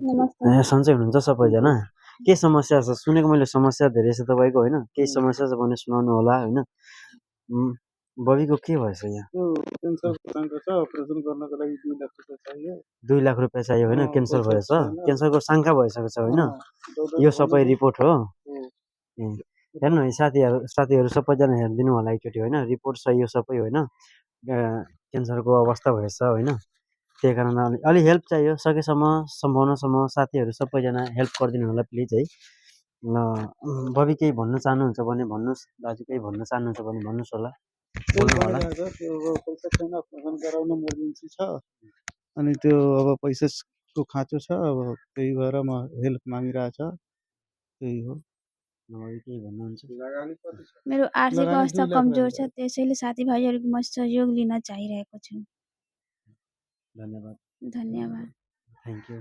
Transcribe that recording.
नमस्ते। सन्चै हुनुहुन्छ सबैजना? के समस्या छ? सुनेको मैले समस्या धेरै छ तपाईँको होइन? केही समस्या छ भने सुनाउनु होला होइन? बबीको के भएछ यहाँ? क्यान्सरको शङ्का छ, अपरेसन गर्नको लागि 2 लाख रुपियाँ चाहियो। 2 लाख रुपियाँ चाहियो होइन? क्यान्सर भएछ? क्यान्सरको शङ्का भइसकेको छ होइन? यो सबै रिपोर्ट हो? हेर्नु है साथीहरू सबैजना हेरिदिनु होला एकचोटि होइन? रिपोर्ट छ यो सबै होइन? क्यान्सरको अवस्था भएछ होइन? त्यही कारण अलि हेल्प चाहियो सकेसम्म सम्भावनासम्म साथीहरू सबैजना हेल्प गरिदिनु होला प्लिज है। बबी केही भन्न चाहनुहुन्छ भने भन्नुहोस्, दाजु केही भन्न चाहनुहुन्छ भने भन्नुहोस् होला। त्यो पैसा छैन, अपरेसन गराउन इमर्जेन्सी छ, अनि त्यो अब पैसाको खाँचो छ, अब त्यही भएर म हेल्प मागिरहेछ, त्यही हो। केही भन्नुहुन्छ? मेरो आर्थिक अवस्था कमजोर छ, त्यसैले साथीभाइहरूको म सहयोग लिन चाहिरहेको छु। धन्यवाद। धन्यवाद। Thank you.